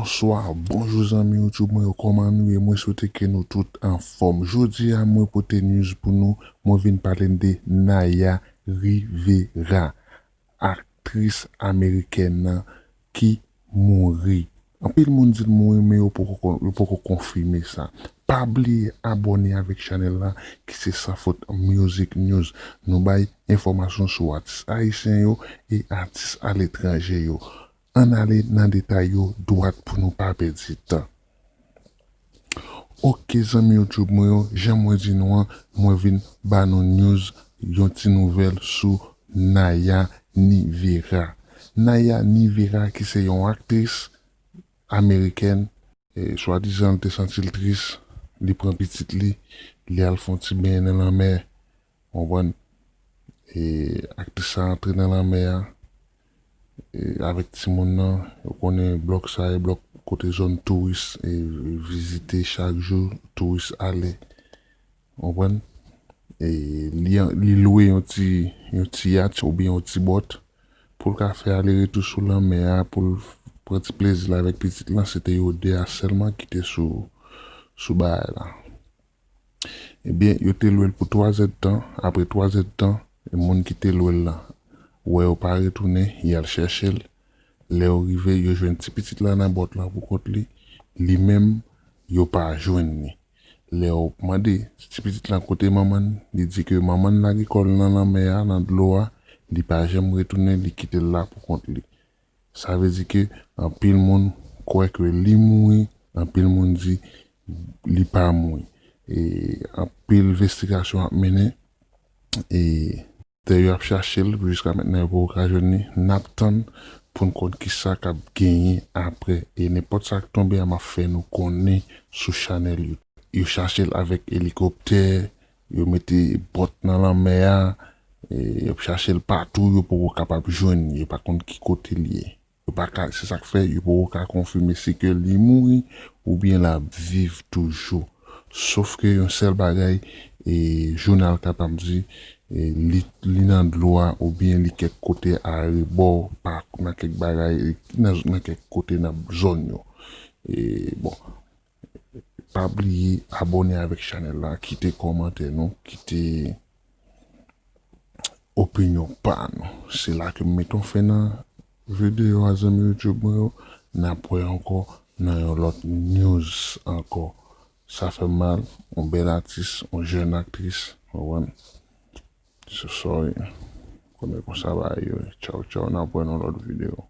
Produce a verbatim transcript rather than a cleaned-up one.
Bonswa, bonjou zanmi YouTube mwen yo, kòman nou ye? Mwen swete ke nou tout anfòm. Jodi a, mwen pote news pou nou, mwen vin pale de Naya Rivera, aktris amerikèn nan ki mouri. Anpil moun di l mouri, men yo poko kon-, yo poko konfime sa. Pa bliye abòne avèk chanèl la ki se Sans Faute Music News. Nou bay enfòmasyon sou atis ayisyen yo e atis aletranje yo. Ann ale nan detay yo dwat pou nou pa pèdi tan. Oke, zanmi YouTube mwen yo, jan mwen di nou an, mwen vin ba nou news, yon ti nouvèl sou Naya Rivera. Naya Rivera ki se yon aktris amerikèn, e, swadizan l te santi l tris, li pran pitit li, li al fè yon ti benyen nan lanmè, konprann? E aktris sa antre nan lanmè a, e avèk timoun nan, ou konnen blòk sa e blòk kote zòn touris, e vizite chak jou, touris ale, konprann? E li, li lwe yon ti, yon ti yat oubyen yon ti bòt pou l ka fè ale retou sou lanmè a, pou l pran ti plezi l avèk pitit lan. Se te yo de a sèlman ki te sou, sou bagay la. Ebyen, yo te lwe l pou twa zè d tan. Apre twa zè d tan, moun ki te lwe l la wè yo pa retounen, y al chèche l. Lè yo rive, yo jwenn ti pitit la nan bòt la pou kont li. Li menm, yo pa jwenn li. Lè yo mande ti pitit la kote manman l, li di ke manman l lage kò l nan lanmè a, nan dlo a, li pa janm retounen, li kite l la pou kont li. Sa vle di ke anpil moun kwè ke li mouri, anpil moun di li pa mouri. E anpil envestigasyon ap mennen, e yo ap chache l, jiska mentnan yo poko ka jwenn li. N ap tann pou n konn kisa k ap genyen apre. E nenpòt sa k tonbe a, m ap fè nou konnen sou chanèl YouTube. Yo chache l avèk elikoptè, yo mete bòt nan lanmè a, e yo ap chache l patou, yo poko kapab jwenn li, yo pa konn ki kote l ye. Yo pa ka, se sa k fè yo poko ka konfime si ke li mouri oubyen l ap viv toujou. Sof ke yon sèl bagay, e, jounal kapab di, e, li, li nan dlo a oubyen li kèk kote arebò, pa nan kèk bagay, e, nan, nan kèk kote nan zòn yo. E, bon, pa bliye abòne avèk chanèl la, kite kòmantè nou, kite opinyon pa nou. Se la ke m mete yon fen nan videyo a, zanmi YouTube mwen yo. N ap wè ankò nan yon lòt news ankò. Sa fè m mal, yon bèl atis, yon jèn aktris, w konprann? So sorry. Konnen konsa bagay yo ye. Tchaw, tchaw, n ap wè nan lòt videyo.